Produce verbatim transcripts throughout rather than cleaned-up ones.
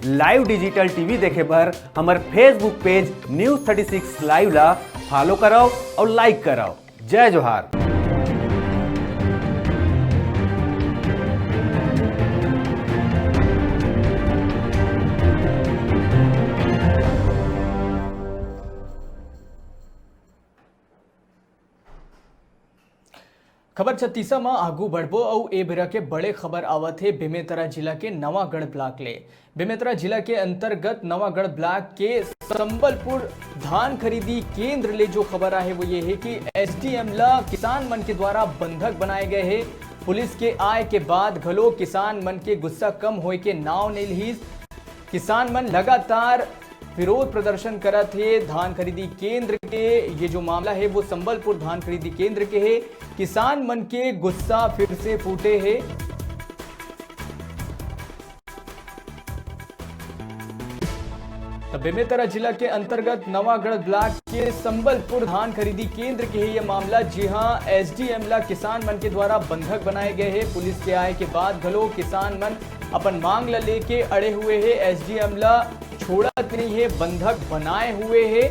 Live digital TV देखे बर हमर Facebook पेज News Thirty Six Live ला फॉलो करव और लाइक करव। जय जोहार। खबर छत्तीसा म आगू बढ़बो अउ ए बेरा के बड़े खबर आवत हे बेमेतरा जिला के नवागढ़ ब्लॉक ले। बेमेतरा जिला के अंतर्गत नवागढ़ ब्लॉक के संबलपुर धान खरीदी केंद्र ले जो खबर आहे वो ये हे कि एसडीएम ला किसान मन के द्वारा बंधक बनाए गए हे। पुलिस के आए के बाद घलो किसान मन के गुस्सा कम होए के नाव नइ लिहिस। किसान मन लगातार विरोध प्रदर्शन करत हे। धान खरीदी केंद्र के ये जो मामला हे वो संबलपुर धान खरीदी केंद्र के हे। किसान मन के गुस्सा फिर से फूटे हे। त बेमेतरा जिला के अंतर्गत नवागढ़ ब्लॉक के संबलपुर धान खरीदी केंद्र के हे ये मामला, जिहां एसडीएम ला किसान मन के द्वारा बंधक बनाए गए हे। पुलिस के आए के बाद घलो किसान मन अपन मांग ला लेके अड़े हुए हे। एसडीएम ला छोड़त नहीं हे, बंधक बनाए हुए हे।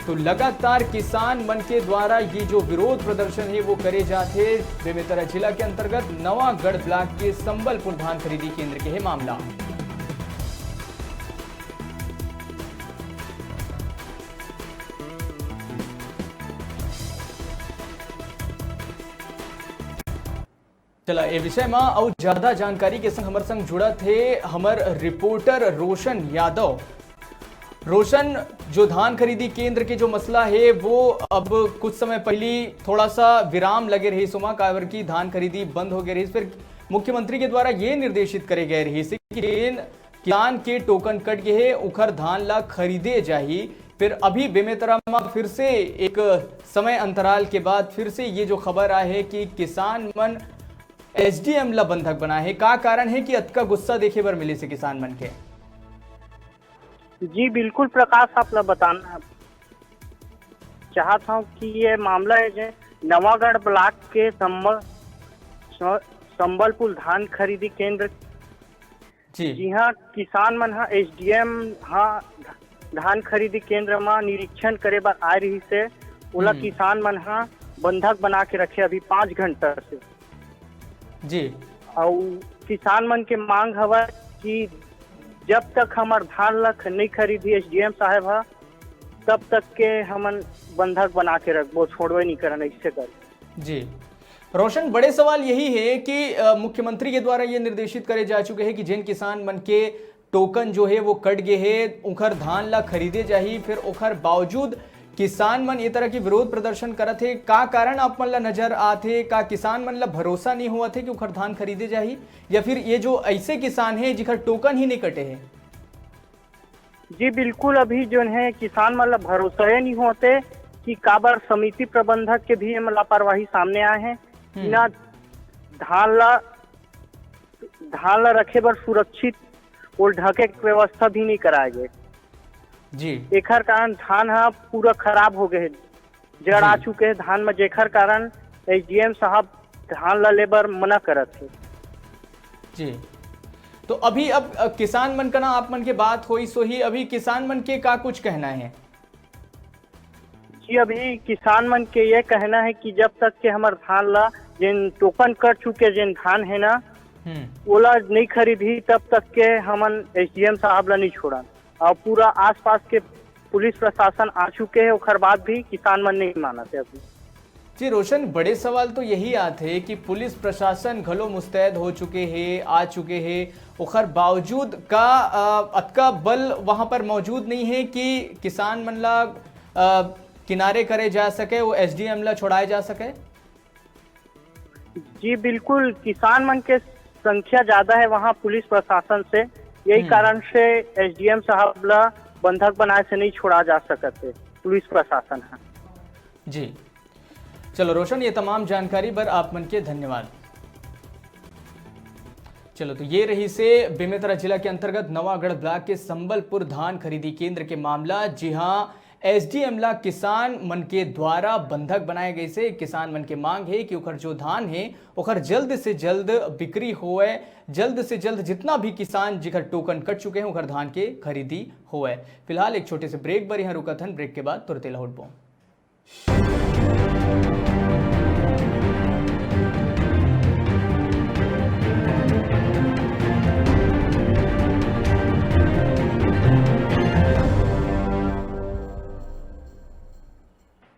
तो लगातार किसान मन के द्वारा ये जो विरोध प्रदर्शन हे वो करे जात हे। बेमेतरा जिला के अंतर्गत नवागढ़ ब्लॉक के संबलपुर धान खरीदी केंद्र के हे मामला। चला, ए विषय म अउ ज्यादा जानकारी के संग हमर संग जुड़त हे हमर रिपोर्टर रोशन यादव। रोशन, जो धान खरीदी केंद्र के जो मसला हे वो अब कुछ समय पहली थोड़ा सा विराम लगे रहिस ओमा, काबर कि धान खरीदी बंद हो गए रहिस। फिर मुख्यमंत्री के द्वारा ये निर्देशित करे गए रहिस कि जेन किसान के टोकन कट गए हे, उखर धान ला खरीदे जाही। फिर अभी बेमेतरा म फिर से एक समय अंतराल के बाद फिर से ये जो खबर आए हे कि किसान मन एसडीएम ला बंधक बनाए हे। का कारण हे कि अतका गुस्सा देखे बर मिलिस हे किसान मन के? जी बिल्कुल प्रकाश, आप ला बताना चाहत हूँ कि ये मामला हे जे नवागढ़ ब्लॉक के संबल-, स-, संबलपुर धान खरीदी केंद्र, जी। जिहां किसान मन ह एसडीएम ह धान खरीदी केंद्र म निरीक्षण करे बर आए रहिस हे, ओला हम्म। किसान मन ह बंधक बना के रखे अभी पाँच घंटा से। जी। अउ किसान मन के मांग हवय कि जब तक हमर धान ला ख-, नइ खरीदी एसडीएम साहब ह, तब तक के हमन बंधक बना के रखबो, छोड़बे नइ करन, ऐसे कर। जी। रोशन, बड़े सवाल यही हे कि, अ, मुख्यमंत्री के द्वारा ये निर्देशित करे जा चुके हे कि जेन किसान मन के टोकन जो हे वो कट गे हे, उखर धान ला खरीदे जाही, फिर ओखर बावजूद किसान मन ये तरह के विरोध प्रदर्शन करत हे। का कारण आप मन ला नजर आत हे? का किसान मन ला भरोसा नहीं होवत हे कि उखर धान खरीदे जाही, या फिर ये जो ऐसे किसान हे जिखर टोकन ही नहीं कटे हे? जी बिल्कुल, अभी जोन हे किसान मन ला भरोसा ही नहीं होते कि काबर समिति प्रबंधक के भी एमा लापरवाही सामने आए हे। हम्म। बिना धान ला, धान ला रखे बर सुरक्षित ओल ढके के व्यवस्था भी नहीं कराए गए। जी। एखर कारण धान ह पूरा खराब हो गए हे, जड़ आ जी। चुके हे धान में, जेखर कारण एसडीएम साहब धान ला लेबर मना करत हे। जी, तो अभी अब, अ, किसान मन का ना आप मन के बात होई सोही, अभी किसान मन के का कुछ कहना हे? जी, अभी किसान मन के ये कहना हे कि जब तक के हमर धान ला, जेन टोकन कट चुके जेन धान हे ना, हम्म। ओला नहीं खरीदही, तब तक के हमन एसडीएम साहब ला नहीं छोड़न। और पूरा आसपास के पुलिस प्रशासन आ चुके हे, ओखर बाद भी किसान मन नहीं मानत हे अभी। जी रोशन, बड़े सवाल तो यही आत हे कि पुलिस प्रशासन घलो मुस्तैद हो चुके हे, आ चुके हे, ओखर बावजूद का, अ, अतका बल वहाँ पर मौजूद नहीं हे कि किसान मन ला, अ, किनारे करे जा सके, वो एसडीएम ला छोड़ाए जा सके? जी बिल्कुल, किसान मन के संख्या ज्यादा हे वहाँ पुलिस प्रशासन से, यही हम्म। कारण से एसडीएम साहब ला बंधक बनाए से नहीं छोड़ा जा सकत हे पुलिस प्रशासन ह। जी, चलो रोशन, ये तमाम जानकारी बर आप मन के धन्यवाद। चलो, तो ये रहिसे बेमेतरा जिला के अंतर्गत नवागढ़ ब्लॉक के संबलपुर धान खरीदी केंद्र के मामला, जिहां एसडीएम ला किसान मन के द्वारा बंधक बनाए गइसे। किसान मन के मांग हे कि ओखर जो धान हे, ओखर जल्द से जल्द बिक्री होवय, जल्द से जल्द जितना भी किसान जिखर टोकन कट चुके हैं, ओखर धान के खरीदी होवय। फिलहाल एक छोटे से ब्रेक बर यहाँ रुकत हन, ब्रेक के बाद तुरते लौटबो।